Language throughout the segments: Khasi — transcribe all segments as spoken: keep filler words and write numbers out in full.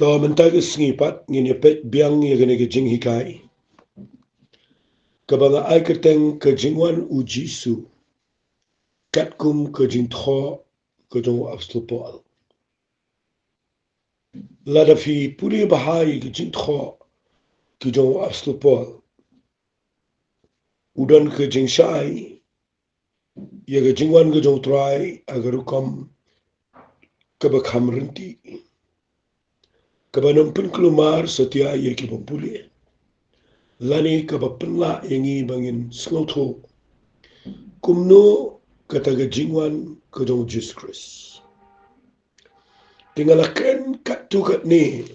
To mynta ka sngi pat ngin ïa peit biang ïa kane ka jinghikai kaba nga ai kyrteng ka jingwan u Jisu katkum ka jingthoh ka jong u Apostol Paul. Lada phi pule bha ïa ka jingthoh ka jong u Apostol Paul, u don ka jingshai ïa ka jingwan ka jong u Trai ha ka rukom kaba kham ryntih, kaba nym pynkulmar satia ïa ki bym pule, lane kaba pynlah ïa ngi ba ngin sngewthuh kumno kata ka jingwan ka jong u Jisu Khrist. Te nga la kren katto katne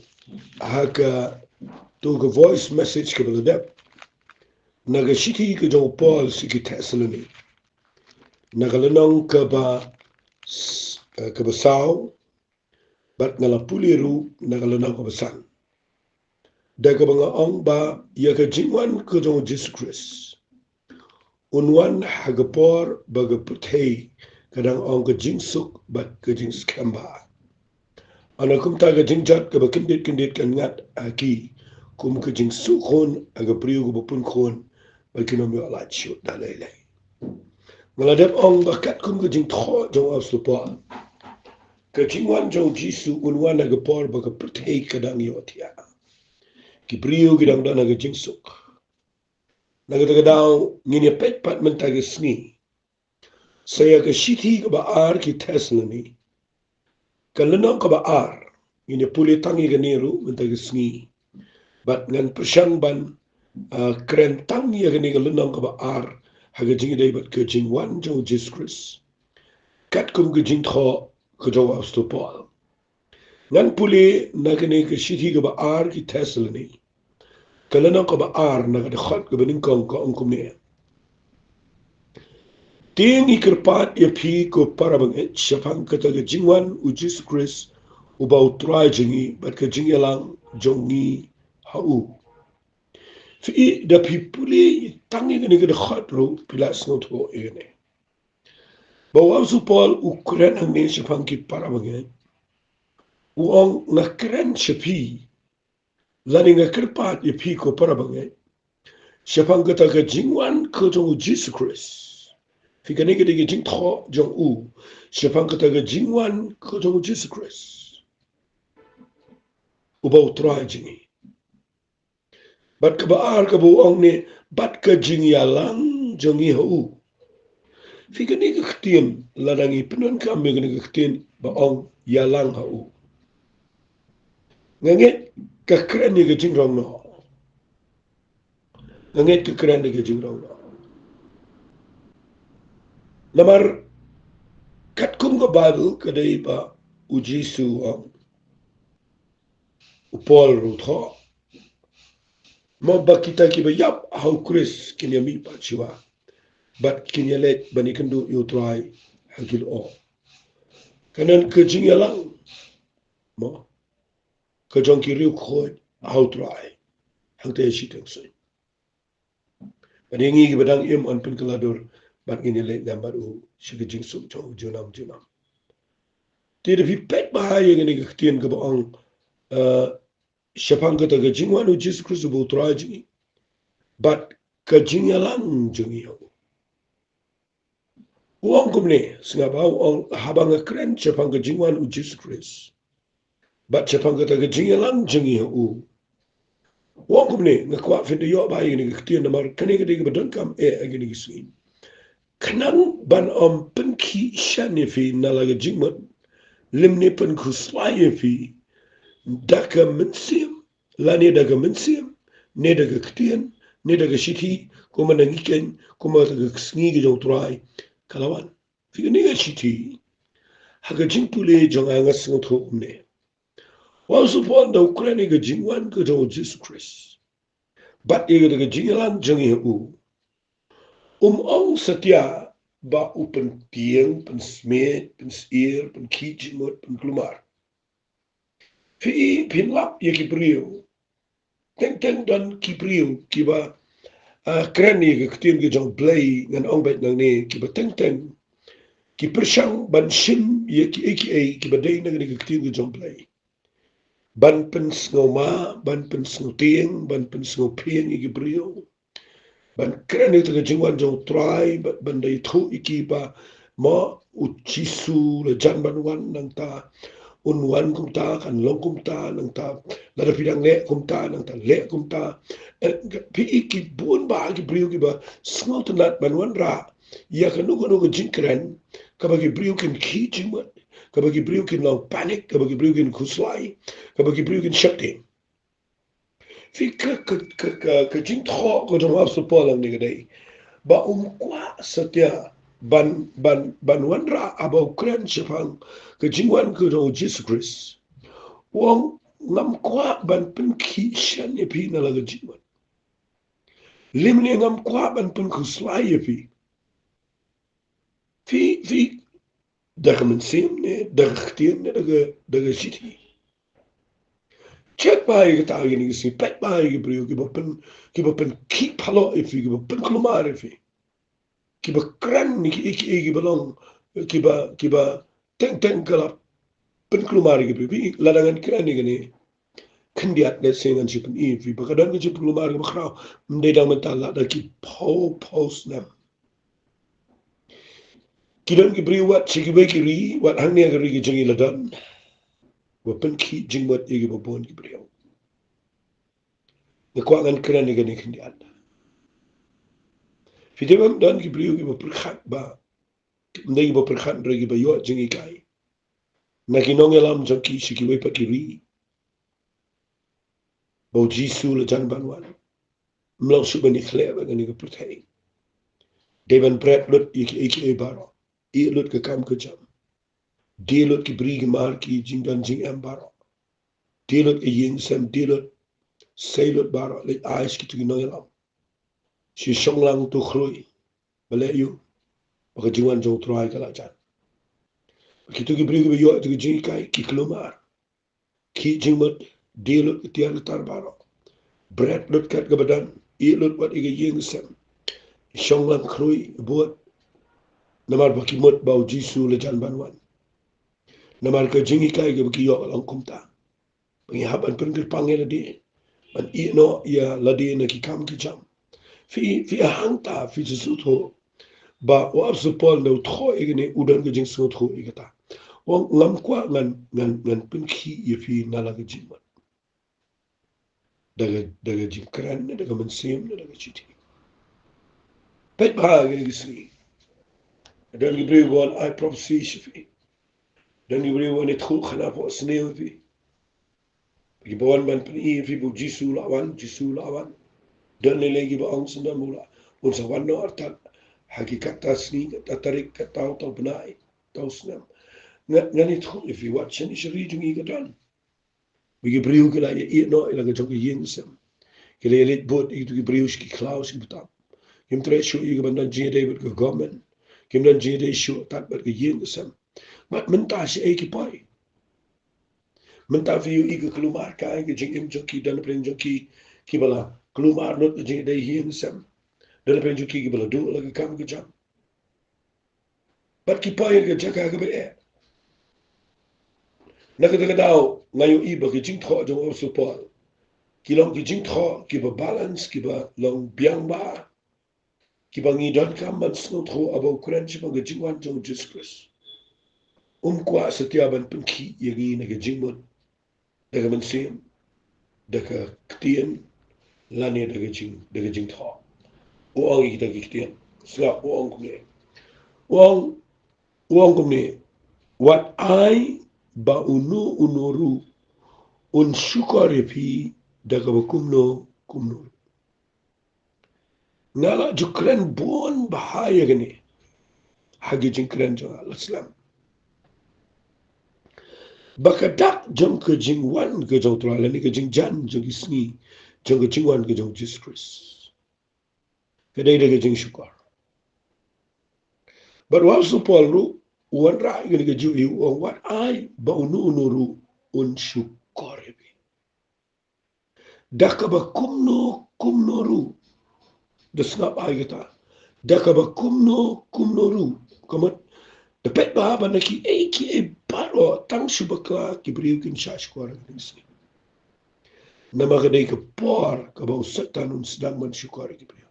ha kato ka voice message kaba la dep na ka shithi ka jong u Paul sha ki Thessaloni, na ka lynnong kaba s-, eh, kaba saw, bad nga la pule ruh na ka lynnong kaba san, da kaba nga ong ba ïa ka jingwan ka jong u Jisu Khrist un wan ha ka por ba ka pyrthei ka dang ong ka jingsuk bad ka jingskhem bha. Hana kumta ka jingjot kaba kyndit kyndit kan ngat ha ki, kum ka jingsuk khun ha ka briew kaba pun khun, ba kin ym ïoh lait shuh da lei lei. Nga la dep ong ba katkum ka jingthoh jong u Apostol Paul, ka jingwan jong u Jisu un wan ha ka por ba ka pyrthei ka dang ïohthiah, ki briew ki dang don ha ka jingsuk. Na kata ka daw ngin ïa peit pat mynta ka sngi sha ïa ka shithi kaba ar ki Thessaloni, ka lynnong kaba ar. Ngin ïa pule tang ïa kane ruh mynta ka sngi, bad ngan pyrshang ban, ah, kren tang ïa kane ka lynnong kaba ar ha ka jingïadei bad ka jingwan jong u Jisu Khrist katkum ka jingthoh ka jong u Apostol Paul. Ngan pule na kane ka shithi kaba ar ki Thessaloni, ka lynnong kaba ar, na ka dkhot kaba nyngkong, ka ong kumne: Te ngi kyrpad ïa phi ko para bangeit shaphang kata ka jingwan u Jisu Khrist uba u Trai jong ngi bad ka jingïalang jong ngi ha u. Phi i, da phi pule tang ïa kane ka dkhot ruh phi la sngewthuh ïa kane, ba u Apostol Paul u kren hangne shaphang ki para bangeit, u ong, nga kren sha phi, lane nga kyrpad ïa phi ko para bangeit shaphang kata ka jingwan ka jong u Jisu Khrist. Phi, kane ka dei ka jingthoh jong u shaphang kata ka jingwan ka jong u Jisu Khrist uba u Trai jong ngi. Bad kaba ar kaba u ong ne, bad ka jingïalang jong ngi ha u. Phi, kane ka ktien, lada ngi pyndonkam ïa kane ka ktien ba ong ïalang ha u, nga ngeit ka kren ïa ka jingrong noh. Nga ngeit ka kren ïa ka jingrong noh. Namar katkum ka Baibl ka dei ba u Jisu u ong, u Paul ruh u thoh, mo, ba kita kiba ïap ha u Khrist kin ïa mihpat shuwa, bad kin ïa leit ban ïakynduh ïa u Trai ha ki lyoh. Ka don ka jingïalang, mo, ka jong ki riewkhuid ha u Trai hangta shiteng suiñ. Bad ïa ngi kiba dang im yn pynkylla dur, bad ngin ïa leit lem bad u sha ka jingsuk jong u junom junom. Te da phi peit bha ïa kane ka ktien kaba ong, eh, shaphang kata ka jingwan u Jisu Khrist uba u Trai jong ngi bad ka jingïalang jong ngi ha u. U ong kumne, sngap bha, u ong, haba nga kren shaphang ka jingwan u Jisu Khrist bad shaphang kata ka jingïalang jong ngi ha u. U ong kumne, nga kwah phin da ïoh bha ïa kane ka ktien namar kane ka dei kaba donkam eh ha kine ki sngi. Khnang ban ym pynkhih shan ïa phi na la ka jingmut, lymne pynkhuslai ïa phi da ka mynsiem, lane da ka mynsiem, ne da ka ktien, ne da ka shithi, kumba na ngi keiñ, kumba da ka sngi ka jong u Trai ka la wan. Phi, kane ka shithi, ha ka jingpule jong nga, nga sngewthuh kumne. U Apostol Paul da u kren ïa ka jingwan ka jong u Jisu Khrist bad ïa ka jingïalang jong ngi ha u, um ong satia ba u pyntieng, pynsmiej, pynsyier, pynkhih jingmut, pynkulmar. Phi, phin lap ïa ki briew. Teng teng don ki briew kiba, ah, kren ïa ka ktien ka jong u Blei, ngan ong beit nangne, kiba teng teng ki pyrshang ban shim ïa kiei kiei kiba dei na kane ka ktien ka jong u Blei. ban pynsngewma, ban pynsngewtieng, ban pynsngewphieng ïa ki briew. Ban kren ïa ka jingwan jong U Trai, ban, ban da ïathuh ïa ki ba, mo, U Jisu la jan ban wan nangta, un wan kumta, kan long kumta, nangta, lada phi dang leh kumta, nangta leh kumta. Eh, phi ïa ki bun bah ki briew kiba sngewtynnat ban wanrah ïa kano kano ka jingkren kaba ki briew kin khih jingmut, kaba ki briew kin long panic, kaba ki briew kin khuslai, kaba ki briew kin sheptieng. Phi, ka, ka, ka, ka, ka jingthoh ka jong u Apostol Paul hangne ka dei ba um kwah satia ban, ban, ban wanrah haba u kren shaphang ka jingwan ka jong u Jisu Khrist. U ong, ngam kwah ban pynkhih shen ïa phi na la ka jingmut. Lymne ngam kwah ban pynkhuslai ïa phi. Phi, phi, da ka mynsiem ne da ka ktien ne da ka, da ka shithi. Check bha ïa kata, ïa kine ki sngi, peit bha ïa ki briew kiba pyn, kiba pynkhih phalok ïa phi, kiba pynkulmar ïa phi, kiba kren ïa ki, ïa ki, ïa kiba long, kiba, kiba teng teng ka la pynkulmar ïa ki briew. Phi, lada ngan kren ïa kane khyndiat, lehse ngan shu pyni ïa phi ba ka don ka jingpynkulmar kaba khraw. Ym dei tang mynta, lada ki phew phew snem. Ki don ki briew wat sha kiwei ki ri, wat hangne ha ka ri ka jong ngi la don, ba pynkhih jingmut ïa kiba bun ki briew. Nga kwah ngan kren ïa kane khyndiat. Phi tip, ym don ki briew kiba pyrkhat ba, ym dei kiba pyrkhat, hynrei kiba ïoh jinghikai na ki nongïalam jong ki sha kiwei pat ki ri, ba u Jisu la jan ban wan. Ym long shuh ban ïakhleh bad kane ka pyrthei. Dei ban bret lut ïa kiei kiei baroh. Ïeh lut ka kam ka jam. Die lut ki bri ki mar, ki jingdon jingem baroh. Die lut ka ïing ka sem, die lut, sei lut baroh, leit ai sha kito ki nongïalam. Shu shong lang, to khrui, ba leh aïu? Ba ka jingwan jong u Trai ka la jan. Ba kito ki briew kiba ïoh ïa ka jinghikai ki kulmar. Khih jingmut, die lut ka tiar ka tar baroh. Bret lut kat kaba don, ïeh lut wat ïa ka ïing ka sem. Shong lang, khrui, bud. Namar ba ki mut ba u Jisu la jan ban wan. Namar ka jinghikai kaba ki ïoh ka long kumta. Ba ngi hap ban pynkyrpang ïa lade, ban ïeh noh ïa lade na ki kam ki jam. Phi, phi, hangta phi ju sngewthuh ba u Apostol Paul, haba u thoh ïa kane, u don ka jingsngewthuh ïa kata. U ong, ngam kwah ngan, ngan, ngan pynkhih ïa phi na la ka jingmut, da ka, da ka jingkren ne da ka mynsiem ne da ka shithi. Peit bha ïa kine ki sngi. Don ki briew ba wan ai prophecy sha phi. Don ki briew ba wan ïathuh khana phohsniew ïa phi. Kiba wan ban pyni ïa phi ba u Jisu la wan, Jisu la wan. Don lei lei kiba ong sngewdon ba u la, un sa wan noh artat ha ki katta sngi, katta tarik, katta uta u bnai, uta u snem. Nga, ngan ïathuh ïa phi, wat shane sha ri jong ngi ka don. Ba ki briew ki la ïa ïeh noh ïa la ka jong ka ïing ka sem. Ki la ïa leit bud ïa kito ki briew sha ki khlaw, sha ki btab. Kim treh shuh ïa ka ban don jingïadei bad ka government. Kim don jingïadei shuh tad bad ka ïing ka sem. Bad mynta shaei ki poi? Mynta phi ïohi ka kulmar kai ka jingim jong ki, don napdeng jong ki kiba la kulmar lut ka jingïadei ïing sem. Don napdeng jong ki kiba la duh la ka kam ka jam. Bad ki poi ha ka jaka kaba eh. Na kata ka daw nga ïohi ba ki jingthoh jong u Apostol Paul ki long ki jingthoh kiba balance, kiba long biang bha, kiba ngi donkam ban sngewthuh haba u kren shaphang ka jingwan jong u Jisu Khrist. Um kwah satia ban pynkhih ïa ngi na ka jingmut, da ka mynsiem, da ka ktien, lane da ka jing, da ka jingthoh. U ong ïa kita ki ktien. Sngap, u ong kumne. U ong, u ong kumne. Wat ai ba uno uno ruh un shukor ïa phi da kaba kumno kumno ruh. Nga la ju kren bun bha ïa kane ha ki jingkren jong nga la slem. Ba ka dak jong ka jingwan ka jong u Trai lane ka jingjan jong ki sngi jong ka jingwan ka jong u Jisu Khrist, ka dei da ka jingshukor. Bad u Apostol Paul ruh u wanrah ïa kane ka jingïohi, u ong wat ai ba uno uno ruh un shukor ïa phi. Da kaba kumno kumno ruh. Da sngap bha ïa kata. Da kaba kumno kumno ruh. Ka mut, da peit bha ba na kiei kiei baroh, tang shu bakla ki briew kin shah shkor ha kine ki sngi. Namar ka dei ka por kaba u Soitan un sdang ban shukor ïa ki briew.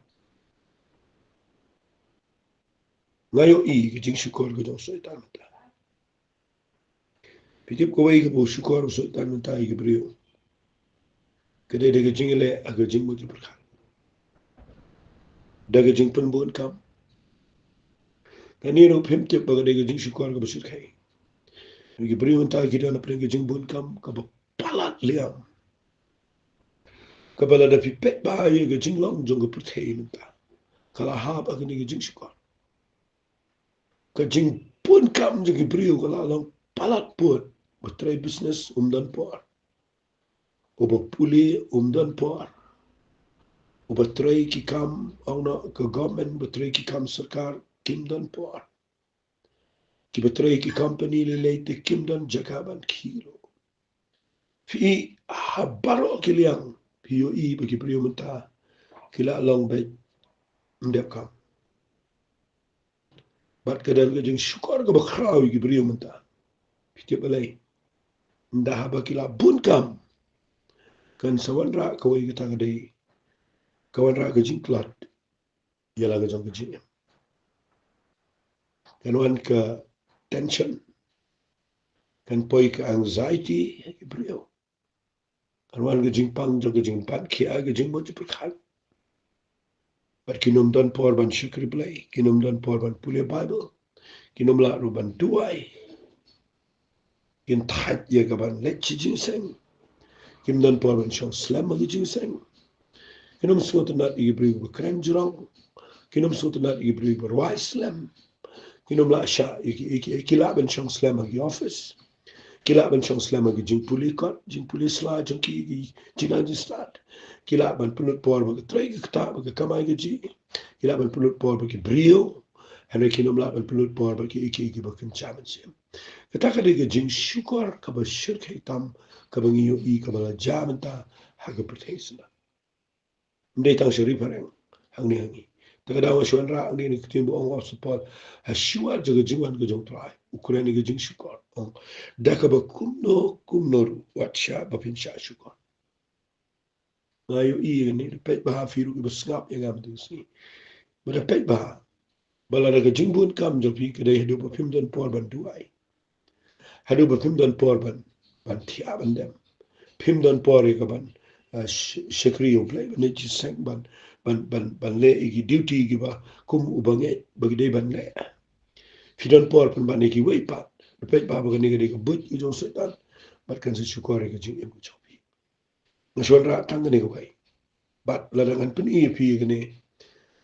Nga ïohi ka jingshukor ka jong u Soitan mynta. Phi tip kawei kaba u shukor u Soitan mynta ïa ki briew, ka dei da ka jingleh ha ka jingmut jingpyrkhat, da ka jingpynbun kam. Kane ruh phim tip ba ka dei ka jingshukor kaba shyrkhei. Ki briew mynta ki don hapdeng ka jingbun kam kaba palat liang, kaba lada phi peit bha ïa ka jinglong jong ka pyrthei mynta, ka la hap ha kane ka jingshukor. Ka jingbun kam jong ki briew ka la long palat pud. Uba trei business um don por. Uba pule um don por. Uba trei ki kam, ong noh, ka government, uba trei ki kam sorkar, kim don por. Kiba trei ki company lei lei te kim don jaka ban khih ruh. Phi, ha baroh ki liang phi ïohi ba ki briew mynta ki la long beit ym dep kam. Bad ka don ka jingshukor kaba khraw ïa ki briew mynta. Phi tip balei? Ynda haba ki la bun kam, kan sa wanrah kawei kata ka dei, ka wanrah ka jingtlot ïa la ka jong ka jingim. Kan wan ka tension, kan poi ka anxiety ha ki briew. Kan wan ka jingpang jong ka jingpang, ki ai ka jingmut jingpyrkhat. Bad kin ym don por ban shakri Blei, kin ym don por ban pule Bible, kin ym lah ruh ban duwai. Kin thait ïa ka ban leit sha jingseng. Kim don por ban shong slem ha ka jingseng. Kin ym sngewtynnat ïa ki briew ba kren jrong. Kin ym sngewtynnat ïa ki briew ba rwai slem. Kin ym lah shah ïa ki, ïa ki, ïa ki lah ban shong slem ha ki office. Ki lah ban shong slem ha ki jingpule kot, jingpule sla jong ki, ki jingnang jingstad. Ki lah ban pynlut por ba ka trei ka ktah, ba ka kamai kajih. Ki lah ban pynlut por ba ki briew. Hynrei kin ym lah ban pynlut por ba ki, ki, ki ba kynja mynsiem. Kata ka dei ka jingshukor kaba shyrkhei tam, kaba ngi ïohi kaba la jia mynta ha ka pyrthei sla. Ym dei tang sha Ri Phareng, hangne ha ngi. Te ka daw nga shu wanrah hangne na ka ktien ba ong u Apostol Paul, ha shuwa jong ka jingwan ka jong u Trai, u kren ïa ka jingshukor. Ong, da kaba kumno kumno ruh, wat shah ba phin shah shukor. Nga ïohi ïa kane, da peit bha phi ruh kiba sngap ïa nga mynta ka sngi. Ba da peit bha, ba lada ka jingbun kam jong phi ka dei haduh ba phim don por ban duwai, haduh ba phim don por ban, ban thiah ban dem, phim don por ïa ka ban, ah, sh-, shakri ïa U Blei, ban leit jingseng, ban, ban, ban, ban leh ïa ki duty kiba kum u bangeit ba ki dei ban leh. Phi don por pynban ïa kiwei pat. Da peit bha ba kane ka dei ka buit ka jong u Soitan. Bad kan sa shukor ïa ka jingim ka jong phi. Nga shu wanrah tang kane kawei. Bad lada ngan pyni ïa phi ïa kane,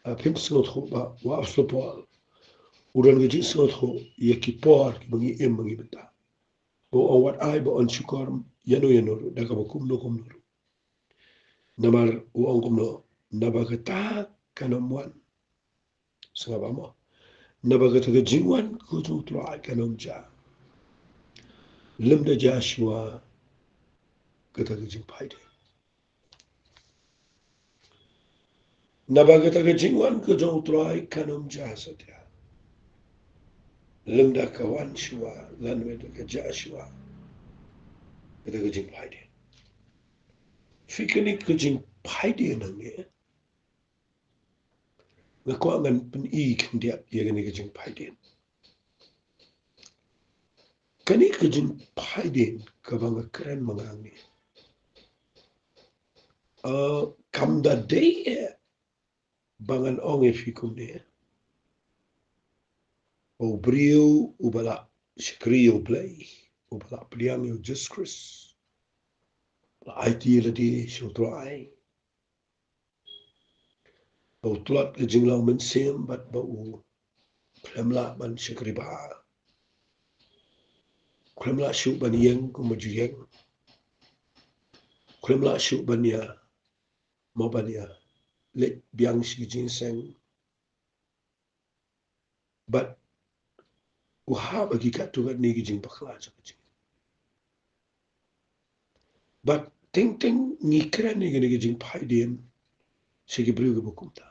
ah, phim sngewthuh ba u Apostol Paul u don ka jingsngewthuh ïa ki por kiba ngi im ma ngi mynta. Ba u ong wat ai ba yn shukor ïano ïano ruh, da kaba kumno kumno ruh. Namar u ong kumno, naba kata kan ym wan. Sngap bha mo. Naba kata ka jingwan ka jong u Trai kan ym jia lymda jia shuwa kata ka jingphaidien. Naba kata ka jingwan ka jong u Trai kan ym jia satia lymda ka wan shuwa, lane da ka jia shuwa kata ka jingphaidien. Phi, kane ka jingphaidien hangne, nga kwah ngan pyni khyndiat ïa kane ka jingphaidien. Kane ka jingphaidien kaba nga kren ma nga hangne, ah, kam da dei eh ba ngan ong ïa phi kumne, ba u briew uba la shakri ïa U Blei, uba la pdiang ïa u Jisu Khrist, la aiti ïa lade sha u Trai, ba u tlot ka jinglong mynsiem bad ba u khlem lah ban shakri bha, khlem lah shuh ban ïeng kum ba ju ïeng, khlem lah shuh ban ïa, mo, ban ïa leit biang sha ki jingseng. Bad u hap ha ki katto katne ki jingbakla jong ka jingim. Bad teng teng ngi kren ïa kane ka jingphaidien sha ki briew kiba kumta.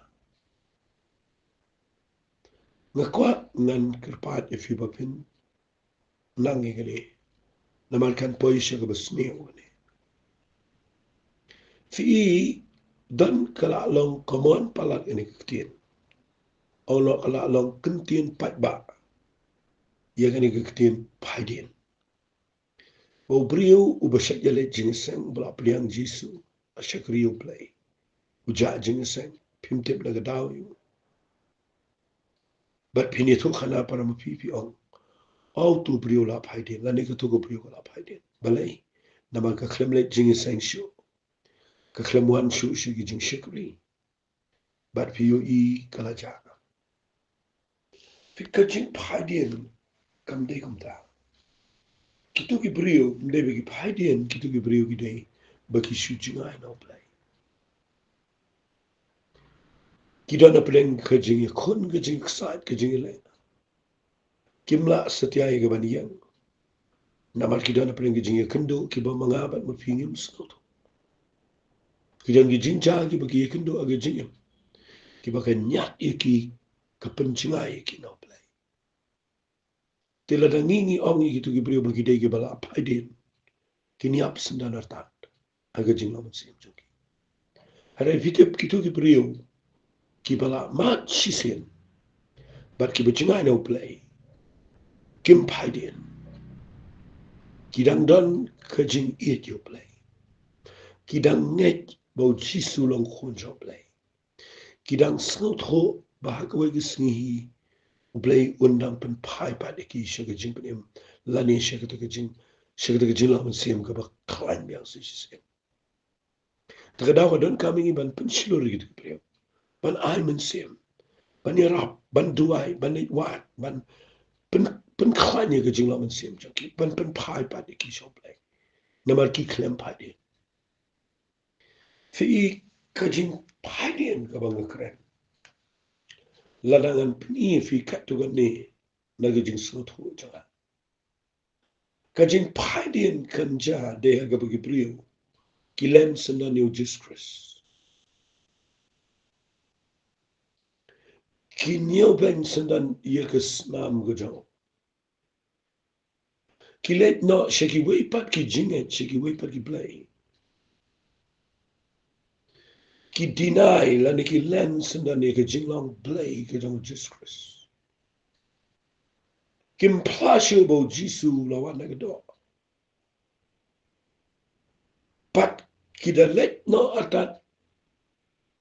Nga kwah ngan kyrpad ïa phi ba phin nang ïa kane, namar kan poi sha kaba sniew kane. Phi i, don ka la long common palat ïa kane ka ktien. Ong noh ka la long kyntien paidbah ïa kane ka ktien phaidien. Ba u briew uba shait ïaleit jingïaseng, uba la pdiang Jisu, la shakri ïa U Blei, u jah jingïaseng, phim tip na ka daw ïa u. Bad phin ïathuh khana para ma phi, phi ong, "O, utu u briew la phaidien, lane katu ka briew ka la phaidien." Balei? Namar ka khlem leit jingïaseng shuh. Ka khlem wan shuh sha ki jingshakri. Bad phi ïohi ka la jah. Phi, ka jingphaidien kam dei kumta. Kitu ki briew ym dei ba ki phaidien, kitu ki briew ki dei ba ki shu jngai na U Blei. Ki don hapdeng ka jingïakhun, ka jingïaksaid, ka jingïaleh. Kim lah satia ïa ka ban ïeng. Namar ki don hapdeng ka jingïakynduh, kiba ma nga bad ma phi ngim sngewthuh. Ki don ki jingjia kiba ki ïakynduh ha ka jingim, kiba ka ñiad ïa ki, ka pynjngai ïa ki na U Blei. Te lada ngi, ngi ong ïa kitu ki briew ba ki dei kiba la phaidien, kin ïap syndon artat ha ka jinglong mynsiem jong ki. Hynrei phi tip, kitu ki briew kiba la mad shisien bad kiba jngai na U Blei, kim phaidien. Ki dang don ka jingïeit ïa U Blei. Ki dang ngeit ba U Jisu u long u Khun jong U Blei. Ki dang sngewthuh ba ha kawei ka sngi hi U Blei un dang pynphai pat ïa ki sha ka jingpynim, lane sha kata ka jing, sha kata ka jinglong mynsiem kaba khlaiñ biang shisien. Te ka daw ka donkam ïa ngi ban pynshlur ïa kitu ki briew, ban ai mynsiem, ban ïarap, ban duwai, ban leit wad, ban pyn, pynkhlaiñ ïa ka jinglong mynsiem jong ki, ban pynphai pat ïa ki sha U Blei. Namar ki khlem phaidien. Phi i, ka jingphaidien kaba nga kren, lada ngan pyni ïa phi katto katne na ka jingsngewthuh jong nga. Ka jingphaidien kan jia dei ha kaba ki briew ki len syndon ïa U Jisu Khrist. Ki ñiewbeiñ syndon ïa ka snam ka jong u. Ki leit noh sha kiwei pat ki jingngeit, sha kiwei pat ki blei. Ki deny lane ki len syndon ïa ka jinglong Blei ka jong U Jisu Khrist. Kim phla shuh ba U Jisu u la wan na ka doh. Bad ki da leit noh artat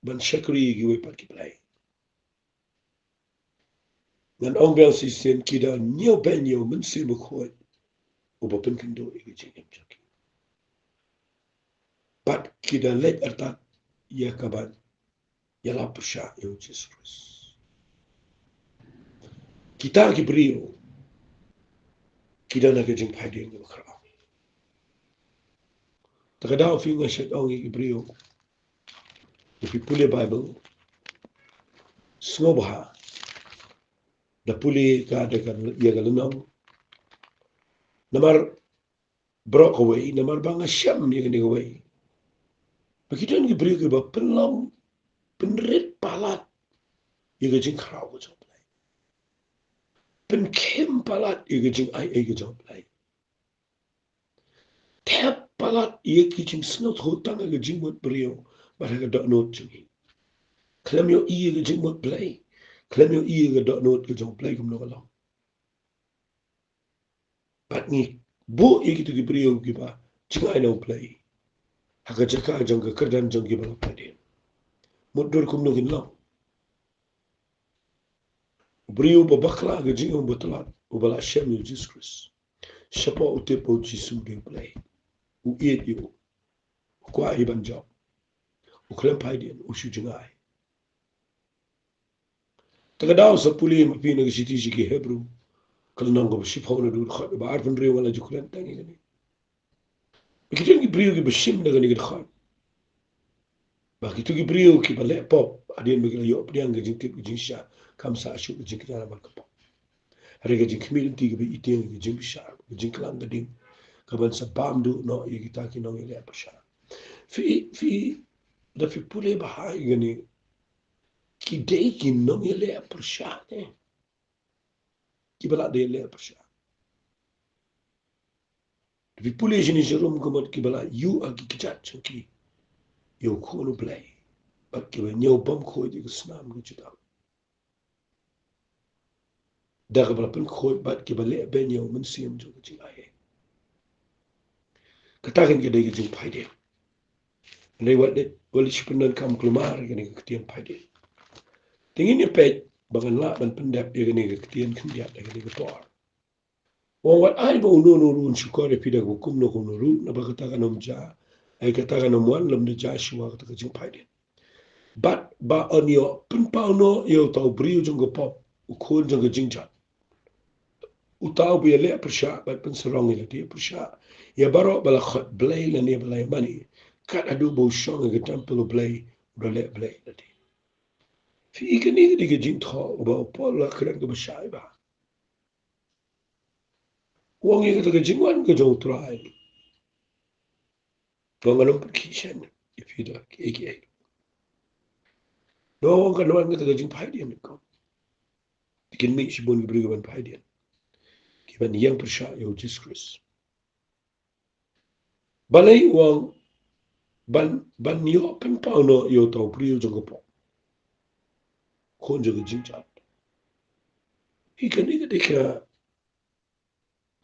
ban shakri ïa kiwei pat ki blei. Ngan ong biang shisien, ki da ñiewbeiñ ïa U Mynsiem Bakhuid uba pynkynduh ïa ka jingim jong ki. Bad ki da leit artat ïa kaban ïalap pyrshah ïa U Jisu Khrist. Kita ki briew ki don ha ka jingphaidien kaba khraw. Te ka daw phi, nga shait ong ïa ki briew, phi pule Baibl, sngewbha da pule ka, da ka, ïa ka lynnong. Namar baroh kawei, namar ba nga shem ïa kane kawei, ba ki don ki briew kiba pynlong, pynrit palat ïa ka jingkhraw ka jong U Blei. Pynkhim palat ïa ka jingaiei ka jong U Blei. Thep palat ïa ki jingsngewthuh tang ha ka jingmut briew bad ha ka dohnud jong ngi. Khlem ïohi ïa ka jingmut Blei, khlem ïohi ïa ka dohnud ka jong U Blei kumno ka long. Bad ngi buh ïa kito ki briew kiba jngai na U Blei ha ka jaka jong ka kyrdan jong kiba la phaidien. Mutdur kumno kin long? U briew uba bakla ha ka jingim uba tlot, uba la shem ïa U Jisu Khrist, shapoh u tip ba U Jisu u dei U Blei, u ïeit ïa u, u kwah ïa ban jop, u khlem phaidien, u shu jngai. Te ka daw sa pule ma phi na ka shithi sha ki Hebru, ka lynnong kaba shiphew, na ka dkhot kaba arphew hynriew, nga la ju kren tang ïa kane. Ba ki don ki briew kiba shim na kane ka dkhot ba kito ki briew kiba leh pop, hadien ba ki la ïoh pdiang ka jingtip ka jingshisha, kam sah shuh ka jingkñia namar ka pop. Hynrei ka jingkhmih lynti kaba ïeit, ka jingbishar, ka jingklang ka ding, kaban sa bam duh noh ïa kita ki nongïaleh pyrshah. Phi, phi, da phi pule bha ïa kane, ki dei ki nongïaleh pyrshah ne kiba la dei leh pyrshah. Phi pule shane sharum ka mut kiba la ïuh ha ki kjat jong ki, ïa u Khun u Blei, bad kiba ñiew bymkhuid ïa ka snam ka jutang, da kaba la pynkhuid bad kiba leh beiñ ïa u mynsiem jong ka jingaiei. Kata kan ka dei ka jingphaidien. Hynrei wat leh, wat leh shiphew nang kam kulmar ïa kane ka ktien phaidien. Te ngin ïa peit ba ngan lah ban pyndep ïa kane ka ktien khyndiat ïa kane ka por. Wat ai ba uno uno ruh un shukor ïa phi da kaba kumno kumno ruh, naba kata kan ym jia, ai kata kan ym wan lem da jia shuwa kata ka jingphaidien. Bad ba yn ïoh pynpaw noh ïa uta u briew jong ka pop, u khun jong ka jingjot, uta uba ïaleh pyrshah bad pynsarong ïa lade pyrshah ïa baroh ba la khot Blei lane ba la ïamane, kat haduh ba u shong ha ka templ u Blei, u da leh Blei ïa lade. Phi i, kane ka dei ka jingthoh kaba u Paul u la kren kaba shai bha. U ong ïa kata ka jingwan ka jong u Trai, u ong, ngan ym pynkhih shen ïa phi da kiei kiei. Naba u ong kan wan kata ka jingphaidien, kin mih shibun ki briew ki ban phaidien, ki ban ïeng pyrshah ïa u Jisu Khrist. Balei u ong ban, ban ïoh pynpaw noh ïa uta u briew jong ka pop, khun jong ka jingjot? Hi, kane ka dei ka,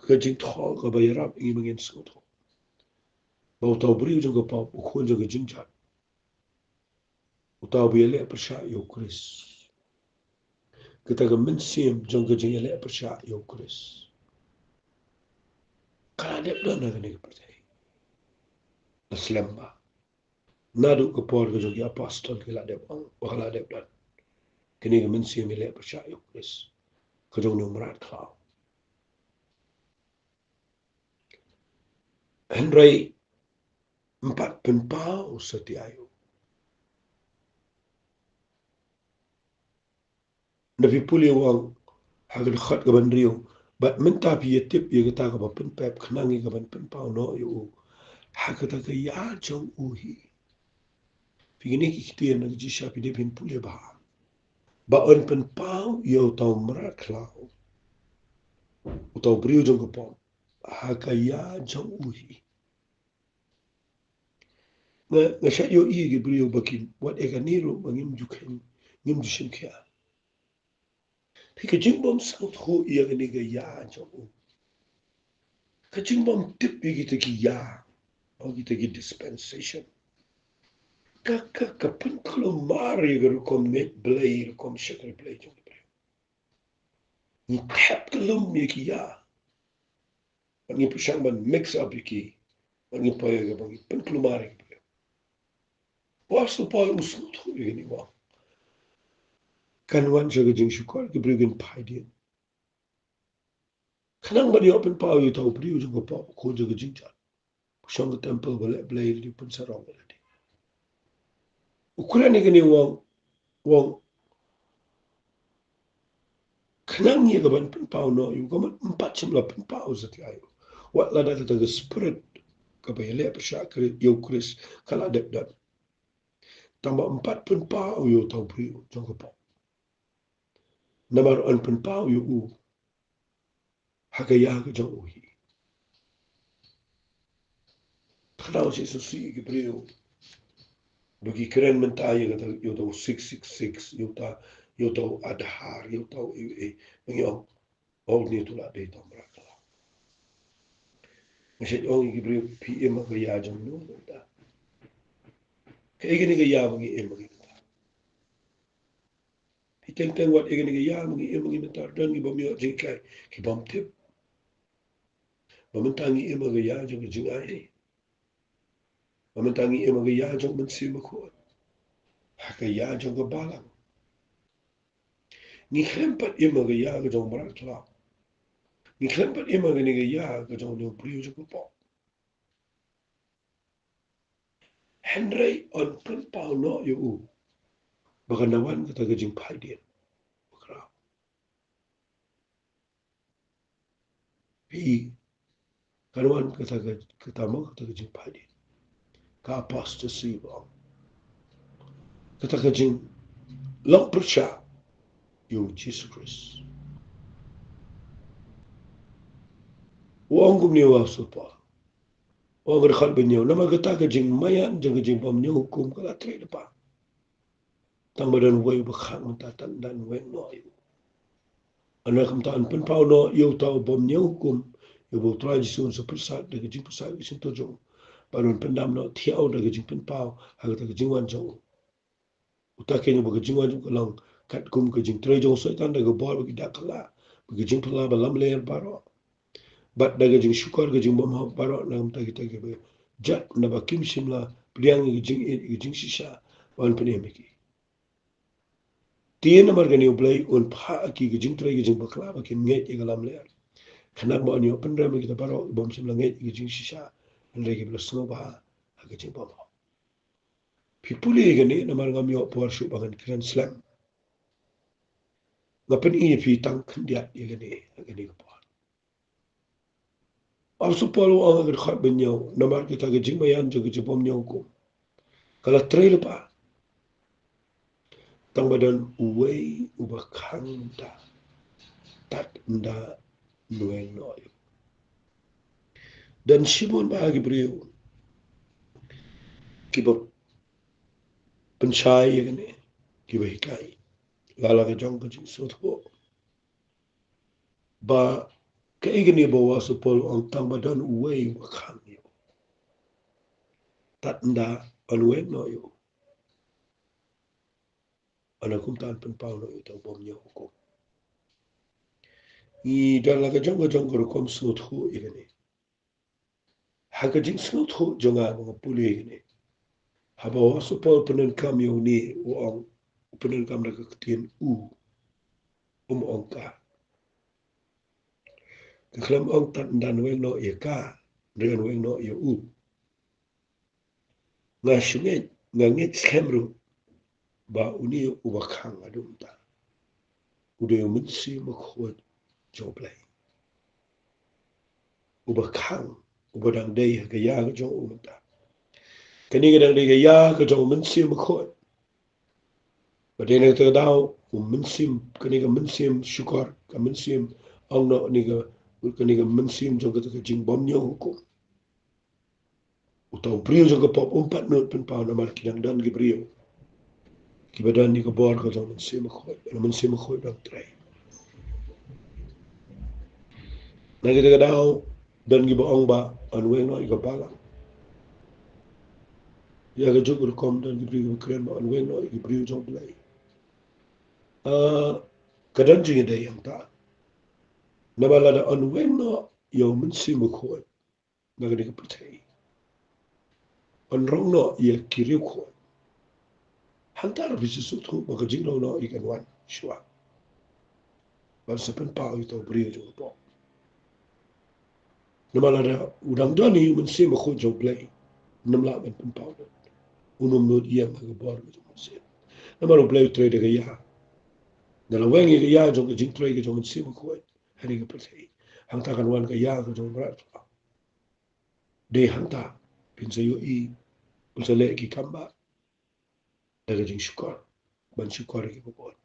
ka jingthoh kaba ïarap ïa ngi ba ngin sngewthuh ba uta u briew jong ka pop, u khun jong ka jingjot, uta uba ïaleh pyrshah ïa u Khrist, kata ka mynsiem jong ka jingïaleh pyrshah ïa u Khrist, ka la dep don ha kane ka pyrthei. La slem bha. Naduh ka por ka jong ki apostol ki la dep ong ba ka la dep don kane ka mynsiem ïaleh pyrshah ïa u Khrist ka jong une u mrad khlaw. Hynrei ym pat pynpaw satia ïa u. Naba pule u ong ha ka dkhot kaba hynriew, bad mynta phi ïatip ïa kata kaba pynpep, khnang ïa kaban pynpaw noh ïa u ha kata ka ïa jong u hi. Phi, kine ki ktien na ka jingshisha phi dei phin pule bha, ba yn pynpaw ïa uta u mrad khlaw, uta u briew jong ka pop, ha ka ïa jong u hi. Nga, nga shait ïohi ïa ki briew ba ki, wat ïa kane ruh ba ngim ju kheiñ, ngim ju shim khia. Phi, ka jingbym sngewthuh ïa kane ka ïa jong u, ka jingbym tip ïa kita ki ïa, o kita ki dispensation, ka, ka, ka pynkulmar ïa ka rukom ngeit Blei, rukom shakri Blei jong ki briew. Ngi thep kyllum ïa ki ïa, bad ngi pyrshang ban mix up ïa ki, bad ngi poi ïa ka, bad ngi pynkulmar ïa ki briew. U Apostol Paul u sngewthuh ïa kane, u ong kan wan sha ka jingshukor, ki briew kin phaidien, khnang ban ïoh pynpaw ïa uta u briew jong ka pop, u khun jong ka jingjot, u shong ha ka templ, ba leh Blei ïa lade, pynsarong ïa lade. U kren ïa kane, u ong, u ong khnang ïa kaban pynpaw noh ïa u, ka mut ym pat shym la pynpaw satia ïa u. Wat lada kata ka spirit kaba ïaleh pyrshah ïa u Khrist ka la dep don, tangba ym pat pynpaw ïa uta u briew jong ka pop. Namar yn pynpaw ïa u ha ka ïa ka jong u hi. Kata u shisha ki briew ba ki kren mynta ïa kata, ïa uta u six six six, ïa uta, ïa uta u Aadhaar, ïa uta u, eh, eh, ba ngi ong, oh, une u la dei uta u mrad khlaw. Nga shait ong ïa ki briew, phi im ha ka ïa jong no mynta? Kaei kane ka ïa ba ngi im ha ka mynta? Phi teng teng, wat ïa kane ka ïa ba ngi im ha ka mynta, don ngi bym ïoh jinghikai, ki bym tip ba mynta ngi im ha ka ïa jong ka jingai. Ba mynta ngi im ha ka ïa jong u Mynsiem Bakhuid, ha ka ïa jong ka balang. Ngi khlem pat im ha ka ïa ka jong u mrad khlaw. Ngi khlem pat im ha kane ka ïa ka jong une u briew jong ka pop. Hynrei yn pynpaw noh ïa u ba kan wan kata ka jingphaidien bakhraw. Phi, kan wan kata ka, kata mo, kata ka jingphaidien, ka apostasy ba ong, kata ka jinglong pyrshah ïa u Jisu Khrist. U ong kumne u Apostol Paul, Ong ka dkhot ba hynñiew, namar kata ka jingmaïan jong ka jingbymñiew hukum ka la trei lypa. Tang ba don uwei uba khang mynta, tad ynda un weng noh ïa u. Hynrei kumta un pynpaw noh ïa uta u bymñiew hukum, ïa uba U Trai Jisu un sa pyrsad da ka jingpyrsad ka shyntur jong u. Bad un pyndam noh thiah u da ka jingpynpaw ha kata ka jingwan jong u. Uta keiñ uba ka jingwan jong u ka long katkum ka jingtrei jong u Soitan da ka bor bad ki dak kylla bad ka jingphylla ba lamler baroh, bad da ka jingshukor ka jingbymhok baroh na ka bynta kita kiba jot, naba kim shym la pdiang ïa ka jingïeit ïa ka jingshisha ba un pynim ïa ki. Te namar kane U Blei un phah ha ki ka jingtrei ka jingbakla ba kin ngeit ïa ka lamler, khnang ba un ïoh pynrem ïa kita baroh kiba shym la ngeit ïa ka jingshisha, hynrei kiba la sngewbha ha ka jingbymhok. Phi pule ïa kane namar ngam ïoh por shuh ba ngan kren slem. Nga pyni ïa phi tang khyndiat ïa kane ha kane ka por. U Apostol Paul u ong ha ka dkhot ba hynñiew, namar kata ka jingmaïan jong ka jingbymñiew hukum ka la trei lypa. Tang ba don uwei uba khang mynta, tad ynda un weng noh ïa u. Don shibun bha ki briew kiba pynshai ïa kane, kiba hikai la la ka jong ka jingsngewthuh ba kaei kane ba u Apostol Paul u ong tang ba don uwei uba khang ïa u, tad ynda un weng noh ïa u. Hynrei kumta un pynpaw noh ïa uta u bymñiew hukum. Ngi don la ka jong ka jong ka rukom sngewthuh ïa kane. Ha ka jingsngewthuh jong nga ba nga pule ïa kane, haba u Apostol Paul u pyndonkam ïa une, u ong, u pyndonkam da ka ktien u, um ong ka. Ka khlem ong tad ynda un weng noh ïa ka, hynrei un weng noh ïa u. Nga shu ngeit, nga ngeit skhem ruh ba une uba khang haduh mynta u dei u Mynsiem Bakhuid jong U Blei. Uba khang, uba dang dei ha ka ïa ka jong u mynta. Kane ka dang dei ka ïa ka jong u Mynsiem Bakhuid. Ba dei na kata ka daw u mynsiem, kane ka mynsiem shukor, ka mynsiem ong noh, kane ka, kane ka mynsiem jong kata ka jingbymñiew hukum. Uta u briew jong ka pop um pat nud pynpaw namar ki dang don ki briew kiba don ïa ka bor ka jong u Mynsiem Bakhuid, u Mynsiem Bakhuid u dang trei. Na kata ka daw don kiba ong ba un weng noh ïa ka balang. Ïa kajuh ka rukom don ki briew kiba kren ba un weng noh ïa ki briew jong U Blei. Ah, ka don jingïadei hangta. Namar lada un weng noh ïa u Mynsiem Bakhuid na kane ka pyrthei, un rong noh ïa ki riewkhuid, hangta ruh phi sngewthuh ba ka jingrong noh ïa kan wan shuwa ban sa pynpaw ïa uta u briew jong ka pop. Namar lada u dang don hi u Mynsiem Bakhuid jong U Blei, un ym lah ban pynpaw lut, un ym nud ïeng ha ka bor ka jong u Mynsiem. Namar U Blei u trei da ka ïa. Lada la weng ïa ka ïa jong ka jingtrei ka jong u Mynsiem Bakhuid ha kane ka pyrthei, hangta kan wan ka ïa ka jong u mrad khlaw. Dei hangta phin sa ïohi un sa leh ki kam ba da ka jingshukor, ban shukor ïa kiba bun.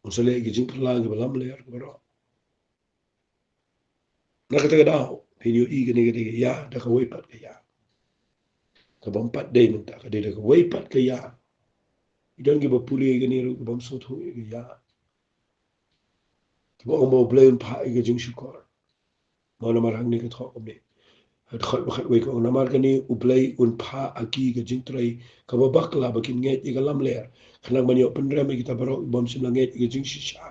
Un sa leh ki jingphylla kiba lamler kiba baroh. Na kata ka daw phin ïohi kane ka dei ka ïa da kawei pat ka ïa. Kaba ym pat dei mynta, ka dei da kawei pat ka ïa. Ki don kiba pule ïa kane ruh kiba ym sngewthuh ïa ka ïa. Kiba ong ba U Blei un phah ïa ka jingshukor. Mo namar hangne ka thoh kumne. Ha dkhot ba khatwei ka ong namar kane U Blei un phah ha ki ka jingtrei kaba bakla ba kin ngeit ïa ka lamler, khnang ban ïoh pynrem ïa kita baroh kiba ym shym la ngeit ïa ka jingshisha,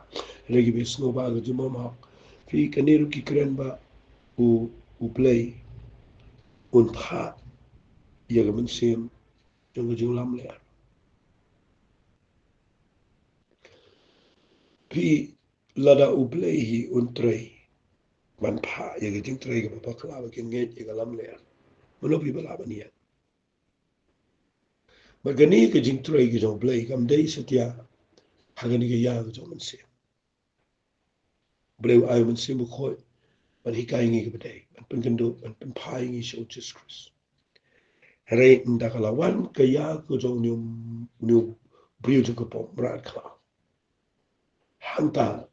hynrei kiba sngewbha ïa ka jingbymhok. Phi, kane ruh ki kren ba U, U Blei un phah ïa ka mynsiem jong ka jinglamler. Phi, lada U Blei hi un trei ban phah ïa ka jingtrei kaba bakla ba kin ngeit ïa ka lamler, mano phi ba lah ban ïeng? Bad kane ka jingtrei ka jong U Blei kam dei satia ha kane ka ïa ka jong u Mynsiem. U Blei u ai u Mynsiem Bakhuid ban hikai ngi kaba dei, ban pynkynduh, ban pynphai ngi sha u Jisu Khrist. Hynrei ynda ka la wan ka ïa ka jong une u, une u briew jong ka pop mrad khlaw, hangta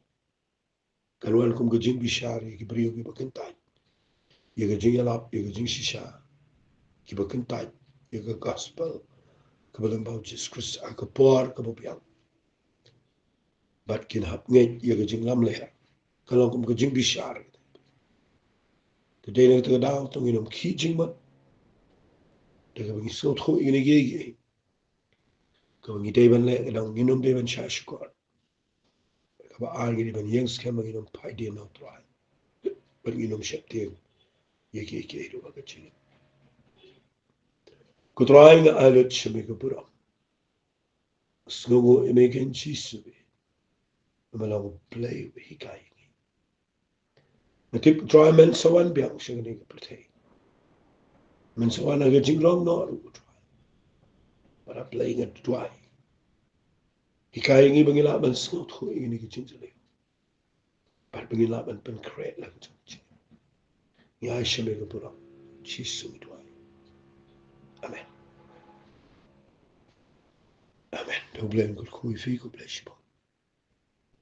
kan wan kum ka jingbishar ïa ki briew kiba kyntait. ïa ka jingïalap, ïa ka jingshisha, kiba kyntait ïa ka gospel kaba lyngba u Jisu Khrist ha ka por kaba biang. Bad kin hap ngeit ïa ka jinglamler, ka long kum ka jingbishar. Te dei na kata ka daw to ngin ym khih jingmut, da kaba ngi sngewthuh ïa kine kiei kiei kaba ngi dei ban leh, ka dang ngin ym dei ban shah shukor. Kaba ar, ngi dei ban ïeng skhem ba ngin ym phai dien na u Trai, bad ngin ym sheptieng ïa kiei kiei ruh ha ka jingim. Ko Trai, nga ai lut sha me ka burom. Sngewnguh ïa me, ko Jisu, ba me long U Blei uba hikai ïa ngi. Nga tip, ko Trai, men sa wan biang sha kane ka pyrthei. Men sa wan ha ka jinglong noh ruh, ko Trai. Bad A Blei, nga duwai, hikai ïa ngi ba ngin lah ban sngewthuh ïa kine ki jingjylliew, bad ba ngin lah ban pynkhreh lang jong ka jingim. Ngi ai sha me ka burom, Jisu ngi duwai. Amen. Amen. To U Blei un kyrkhu ïa phi, khublei shibun.